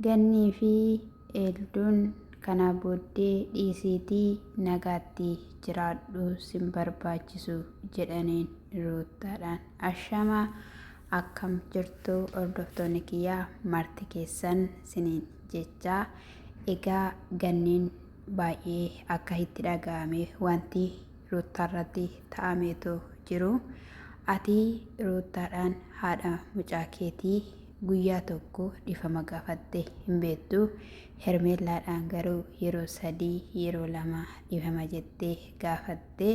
Gannii fi Eelduun kana booddee dhiisiitii nagaatti jiraadhu sin barbaachisu jedhaniin Ruuttaadhaan. Ashama akkam jirtu hordoftoonni kiyyaa marti keessan siniin jechaa egaa ganniin baay'ee akka itti dhaga'ame wanti Ruuttaarratti ta'ameetu jiru. Ati Ruuttaadhaan haadha mucaa keetii guyyaa tokko dhifama gaafatte hin beektu. Hermeellaadhaan garuu yeroo 3 yeroo 2 dhifama jettee gaafatte.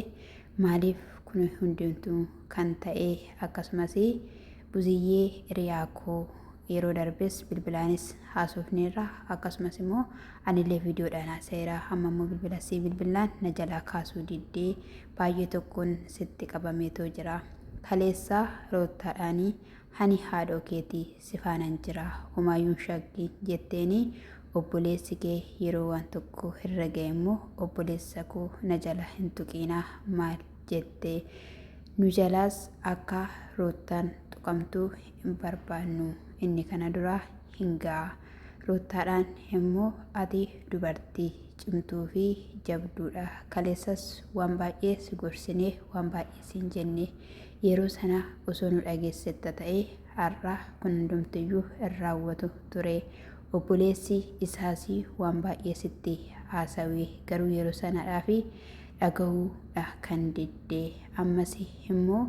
Maaliif kun hundumtuu kan ta'e akkasumas Buziyyee hiriyaa koo yeroo darbes bilbilaanis haasofneerra akkasumas immoo anillee viidiyoodhaan haasa'eera amma immoo bilbila sii bilbillaan na jalaa kaasuu diddee baay'ee tokkoon sitti qabameetoo jira. Kaleessa roottaadhaanii hani haadhoo keetii si faanan jira homaayyuu hin shakkiin jetteeni obboleessi kee yeroo waan tokko irra ga'e immoo obboleessa koo na jala hin tuqiinaa maal jette nu jalaas akka ruuttaan tuqamtu hin barbaannu inni kana dura hin ga'a ruuttaadhaan immoo ati dubartii cimtuu fi jabduudha kaleessas waan baay'ee si gorsine waan baay'ee siin jenne yeroo sana osoo nu dhageessetta ta'e har'a kun hundumtiyyuu hin raawwatu ture obboleessi isaas waan baay'ee sitti haasawee garuu yeroo sanadhaa fi dhaga'uu dha kan didde. Ammas immoo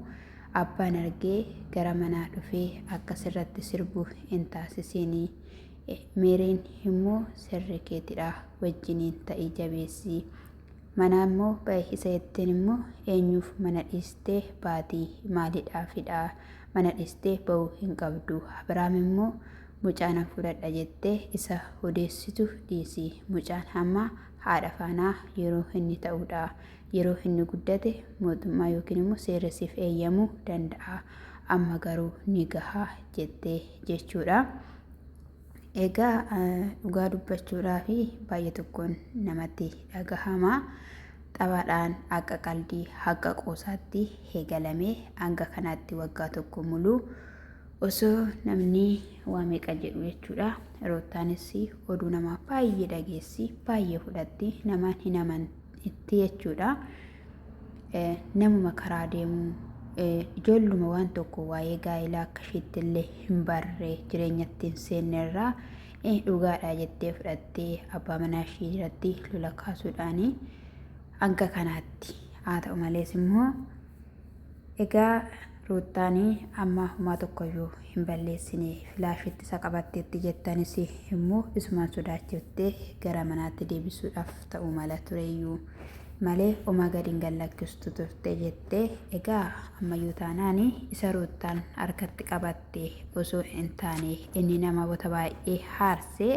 abbaan argee gara manaa dhufee akka sirratti sirbu hin taasisiini. Meeriin immoo sirri keetidha wajjiniin ta'i jabeessi. Manaa immoo ba'i isa jetteen immoo eenyuuf mana dhiistee baati maalidhaafidha mana dhiistee ba'uu hin qabdu. Abiraam immoo mucaa nan fudhadha jettee isa odeessitu dhiisi. Mucaan hamma haadha faanaa yeroo inni ta'uudha. Yeroo inni guddate mootummaa yookiin immoo seerri siif eeyyamuu danda'a. Amma garuu ni gaha jettee jechuudha. Egaa dhugaa dubbachuudhaaf baay'ee tokkoon namatti dhagahama. Taphaadhaan akka qaldii haqa qoosaatti eegalamee hanga kanaatti waggaa tokko muluu osoo namni waa meeqa jedhu jechuudha. Roottaanis oduu namaa baay'ee dhageessi, baay'ee fudhatti, namaan hin amantti jechuudha. Namuma karaa deemu ijoolluma waan tokko waa'ee gaa'elaa akka isheetti illee hin barre jireenyatti hin seenne irraa dhugaadha jettee fudhattee abbaa manaa ishii irratti lola kaasuudhaani hanga kanaatti haa ta'u malees immoo Egaa Ruuttaan amma homaa tokkoyyuu hin balleessine filaashitti isa qabatteetti jettanis immoo isumaan sodaachiftee gara manaatti deebisuudhaaf ta'uu mala tureyyuu malee homaa gadi hin gallakkistu turte jette. Egaa ammayyuu taanaan isa Ruuttaan harkatti qabatte osoo hin taane inni namoota baay'ee haarsee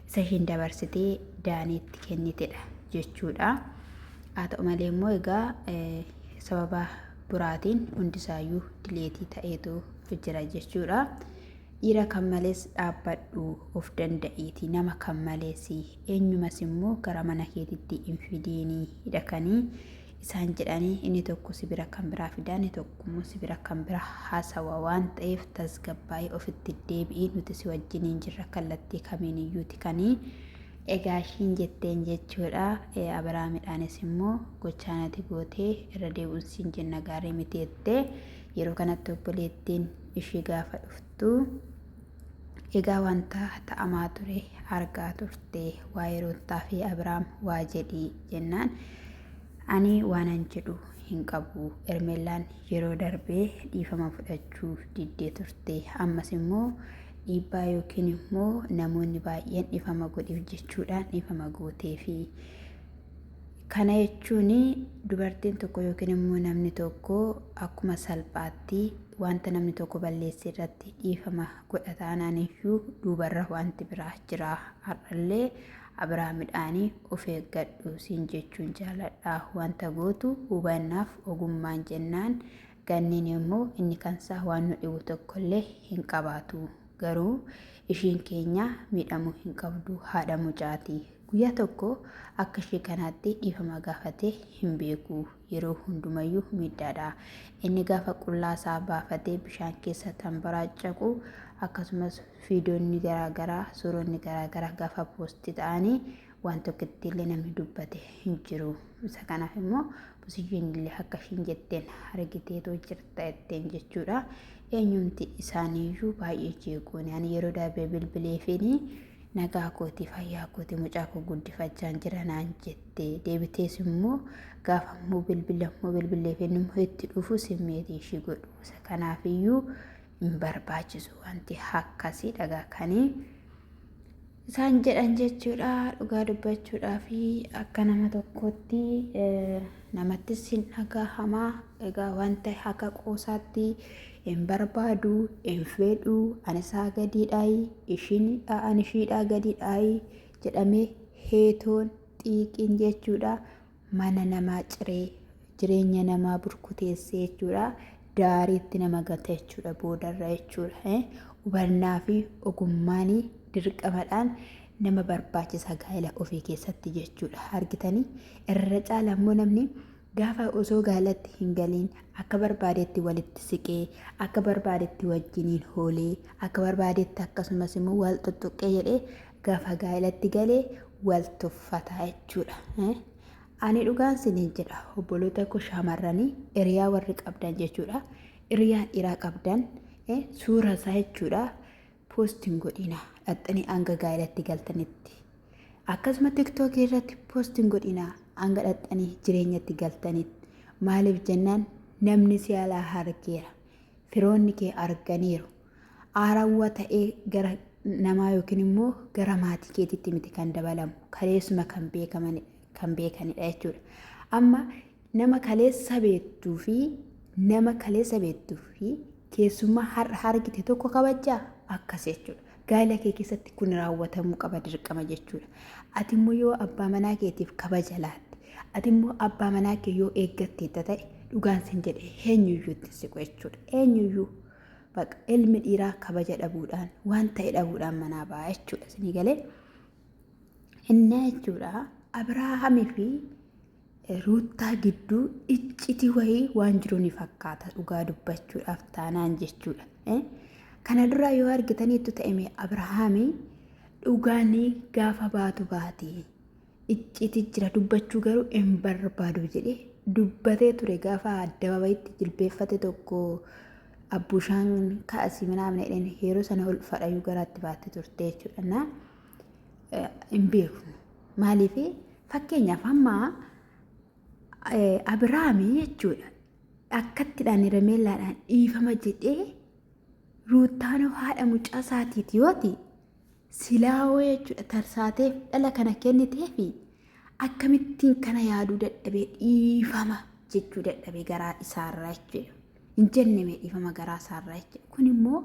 isa ishiin dabarsitee Daaniitti kennitedha jechuudha. Haa ta'u malee immoo egaa sababa buraatiin hundisaayyuu dileetii ta'eetu jira jechuudha. Dhiira kan malees dhaabbadhu of danda'iiti nama kan malees eenyumas immoo gara mana keetitti hin fidiini hidhakanii isaan jedhanii inni tokko sibira kan biraa fidaa inni tokko immoo sibira kan biraa haasawa waan ta'eef tasgabbaa'ee ofitti deebi'ii nuti si wajjiniin jirra kallattii kamiin iyyuuti kanii Egaa ishiin jetteen jechuudha. Abiraamidhaanis immoo gochaan ati gootee irra deebi'uun siin jenna gaarii miti jettee yeroo kanatti obboleettiin ishii gaafa dhuftu egaa wanta ta'amaa ture argaa turte waa'ee Ruuttaa fi Abiraam waa jedhi jennaan ani waanan jedhu hin qabu Ermeellaan yeroo darbee dhiifama fudhachuu diddee turte ammas immoo dhiibbaa yookiin immoo namoonni baay'een dhifama godhiif jechuudhaan dhifama gooteefi. Kana jechuun dubartiin tokko yookiin immoo namni tokko akkuma salphaatti wanta namni tokko balleesse irratti dhiifama godha taanaan iyyuu duubarra wanti biraa jira. Har'allee Abiraamidhaanii of eeggadhu siin jechuun jaaladha. Wanta gootu hubannaaf ogummaan jennaan Ganniin immoo inni kansaa waan nu dhibu tokkollee hin qabaatu. Garuu ishiin keenya miidhamuu hin qabdu haadha mucaati. Guyyaa tokko akka ishii kanaatti dhiifama gaafatee hin beeku. Yeroo hundumayyuu miidhaadha. Inni gaafa qullaa isaa baafatee bishaan keessa tambaraacaqu Akkasumas viidiyoonni garaagaraa, suuronni garaagaraa gaafa poostii ta'anii waan tokkotti illee namni dubbate hin jiru. Isa kanaaf immoo Busiyyeen illee akka ishiin jetteen argiteetoo jirta jetteen jechuudha. Eenyumti isaaniiyyuu baay'ee jeequun ani yeroo darbee bilbileefiin nagaa kooti fayyaa kooti mucaa koo guddifachaan jira naan jette. Deebitees immoo gaafa immoo bilbila immoo bilbileefiin immoo itti dhufu simmeetii ishii godhu. Isa kanaafiyyuu hin barbaachisu wanti akkasii dhagaa kanii isaan jedhan jechuudha. Dhugaa dubbachuudhaa fi akka nama tokkootti namattis hin dhagahamaa. Egaa wanta akka qoosaatti hin barbaadu, hin fedhu, ani isaa gadiidhaayi, ishiin ani ishiidhaa gadiidhaayi jedhamee heetoon xiiqiin jechuudha. Mana namaa ciree jireenya namaa burkuteessee jechuudha. Daariitti nama gata jechuudha boodarra jechuudha. Hubannaa fi ogummaan dirqamadhaan nama barbaachisa gaa'ela ofii keessatti jechuudha. Argitanii irra caala immoo namni gaafa osoo gaa'elatti hin galiin akka barbaadetti walitti siqee akka barbaadetti wajjiniin hoolee akka barbaadetti akkasumas immoo wal tuttuqqee jedhee gaafa gaa'elatti galee wal tuffata jechuudha. Ani dhugaan siniin jedha obboloota koo shamarranii hiriyaa warri qabdan jechuudha. Hiriyaa dhiiraa qabdan suura isaa jechuudha poost hin godhina dhaxxanii hanga gaa'elatti galtanitti. Akkasuma tiktookii irratti poost hin godhina hanga dhaxxanii jireenyatti galtanitti. Maaliif jennaan namni si alaa argeera. Firoonni kee arganiiru. Aarawwa ta'ee gara namaa yookiin immoo gara maatii keetitti miti kan dabalamu. Kaleessuma kan beekamanidha. Kan beekanidha jechuudha. Amma nama kaleessa beektuu fi nama kaleessa beektuu fi keessummaa har'a argite tokko kabajjaa akkas jechuudha. Gaa'ela kee keessatti kun raawwatamuu qaba dirqama jechuudha. Ati immoo yoo abbaa manaa keetiif kabaja laatte, ati immoo abbaa manaa kee yoo eeggatteetta ta'e dhugaan sin jedhe eenyuyyuu itti siqu jechuudha. Eenyuyyuu baqa ilmi dhiiraa kabaja dhabuudhaan waan ta'e dhabuudhaan manaa ba'a jechuudha. Isinii galee innaa jechuudha Abrahaamii fi Ruuttaa gidduu iccitii wayii waan jiru ni fakkaata dhugaa dubbachuudhaaf taanaan jechuudha. Kana dura yoo argitaniittu ta'e Abrahaamii dhugaan gaafa baatu baati. Iccitii jira dubbachuu garuu hin barbaadu jedhee dubbatee ture gaafa addabaabayitti jilbeeffate tokko abbushaan kaasii minaamna jedheen yeroo sana ol fadhayyuu garaatti baatte turte jechuudha. Hin beeknu. Maaliif fakkeenyaaf amma Abiraamii jechuudha akkattidhaan Hermeellaadhaan dhiifama jedhee Ruuttaanoo haadha mucaa isaatiiti yooti silaawoo jechuudha tarsaateef dhala kana kenniteefi akkamittiin kana yaaduu dadhabee dhiifama jechuu dadhabee garaa isaarraa jechuudha. Hin jenne mee dhiifama garaa isaarraa jechuudha. Kun immoo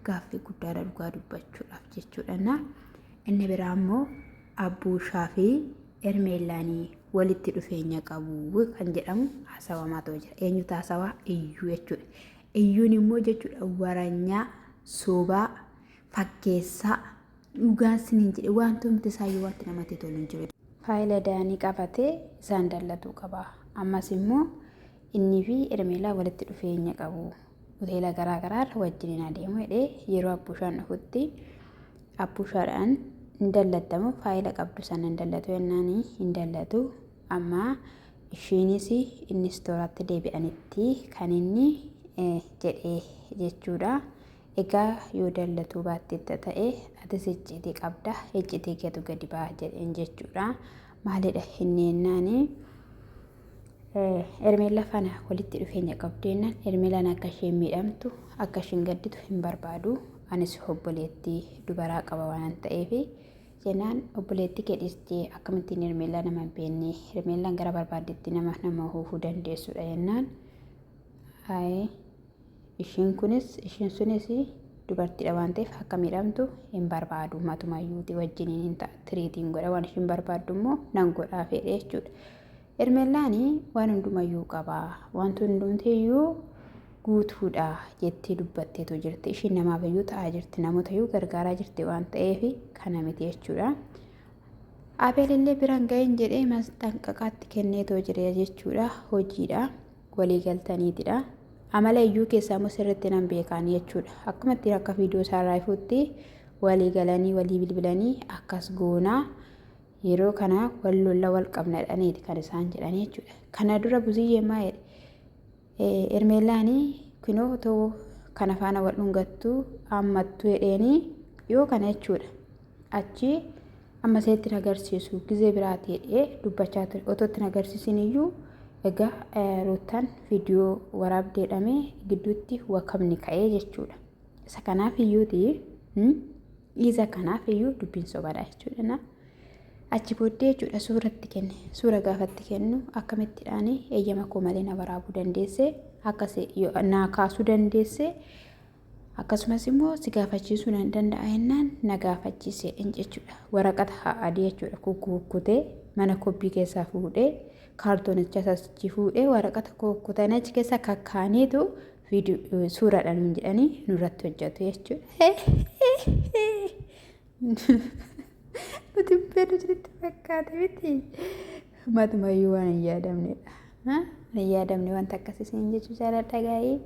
gaaffii guddaadha dhugaa dubbachuudhaaf jechuudha. Inni biraa immoo Abbuushaa fi Hermeellaanii walitti dhufeenya qabu kan jedhamu haasawamaa ta'u jira. Eenyutu haasawaa? Iyyuu jechuudha. Iyyuun immoo jechuudha waranyaa, sobaa, fakkeessaa, dhugaan siniin jedhe wantumti isaayyuu wanti namatti tolu hin jiru. Faayila Daanii qabatee isaan dallatuu qaba. Ammas immoo innii fi Hermeelaa walitti dhufeenya qabu. Hoteela garaa garaa irra wajjiniin adeemu jedhee yeroo Abbushaan dhufutti Abbushaadhaan hin dallattamu faayila qabdu sana hin dallatu jennaan hin dallatu. Amma ishiinis innis tooraatti deebi'anitti kan inni jedhee jechuudha. Egaa yoo dallatuu baatteetta ta'e atis icciitii qabda icciitii keetu gadi ba'a jedheen jechuudha. Maalidha inni jennaani Hermeella faana walitti dhufeenya qabdu jennaan Hermeellaan akka isheen miidhamtu akka isheen gadditu hin barbaadu. Anis obboleettii dubaraa qaba waan ta'eef jennaan obboleettii kee dhiistee akkamittiin Hermeellaa nama hin beekne Hermeellaan gara barbaaddetti nama nama hoofuu dandeessudha jennaan. Ayee Ishiin kunis ishiin sunis dubartiidha waan ta'eef akka miidhamtu hin barbaadu matumayyuuti wajjiniin hin ta'a tiriitiin godha waan ishiin barbaaddu immoo nan godhaa fedhe jechuudha. Hermeellaan waan hundumayyuu qaba wanti hundumtiyyuu guutuudha jettee dubbatteetu jirti ishiin namaaf iyyuu ta'aa jirti namoota iyyuu gargaaraa jirti waan ta'eef kana miti jechuudha. Abeel illee biraan ga'een jedhee masxanqaqaatti kenneetoo jira jechuudha hojiidha. Walii galtaniitidha. Amala iyyuu keessaa immoo sirriitti nan beekaanii jechuudha. Akkuma ittiin akka viidiyoo isaarraa ifutti walii galanii walii bilbilanii akkas goonaa yeroo kana wal lolla wal qabna jedhaniiti kan isaan jedhanii jechuudha. Kana dura buziyyee maa jedhe Hermeellaanii kunoo otoo kana faana wal dhungattu ammattu jedheenii yoo kana jechuudha. Achi amma iseetti hin agarsiisu gizee biraati jedhee dubbachaa ture. Otoo itti hin agarsiisin iyyuu egaa Ruuttaan viidiyoo waraabdee jedhamee gidduutti wakamni ka'ee jechuudha. Isa kanaaf iyyuuti isa kanaaf iyyuu dubbiin sobadha jechuudha. Achi booddee jechuudha suuratti kenne. Suura gaafatti kennu akkamittiidhaan eeyyama koo malee na waraabuu dandeesse akkas naa kaasuu dandeesse akkasumas immoo si gaafachiisuu nan danda'a jennaan na gaafachiise jechuudha. Waraqata adii jechuudha kukkutee mana kobbii keessaa fuudhee kaartoonicha achi fuudhee waraqata kukkutanii achi keessa kakkaaniitu suuraadhaan nuun jedhanii nurratti hojjetu jechuudha. Nuti beeknu isinitti fakkaate miti. Matumayyuu waan hin yaadamnedha. Waan hin yaadamne wanta akkasii isin jechuu jaaladha gaa'ee.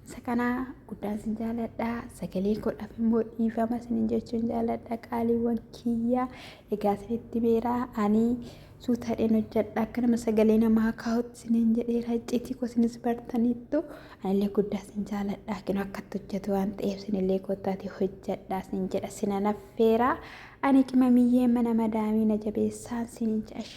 Isa kana guddaan isin jaaladha. Sagalee koodhaaf immoo dhiifama isin jechuun jaaladha qaaliiwwan kiyyaa. Egaa isinitti beeraa ani suutadheen hojjedha akka nama sagalee namaa kaa'utti isiniin jedheera icciitii koo isinis bartaniittu. Anillee guddaa isin jaaladha. Kinu akkatti hojjetu waan ta'eef isinillee koottaati hojjedha isin jedha sinan affeera. Ani qimamiyyee mana madaamii na jabeessaan isiniin jedha.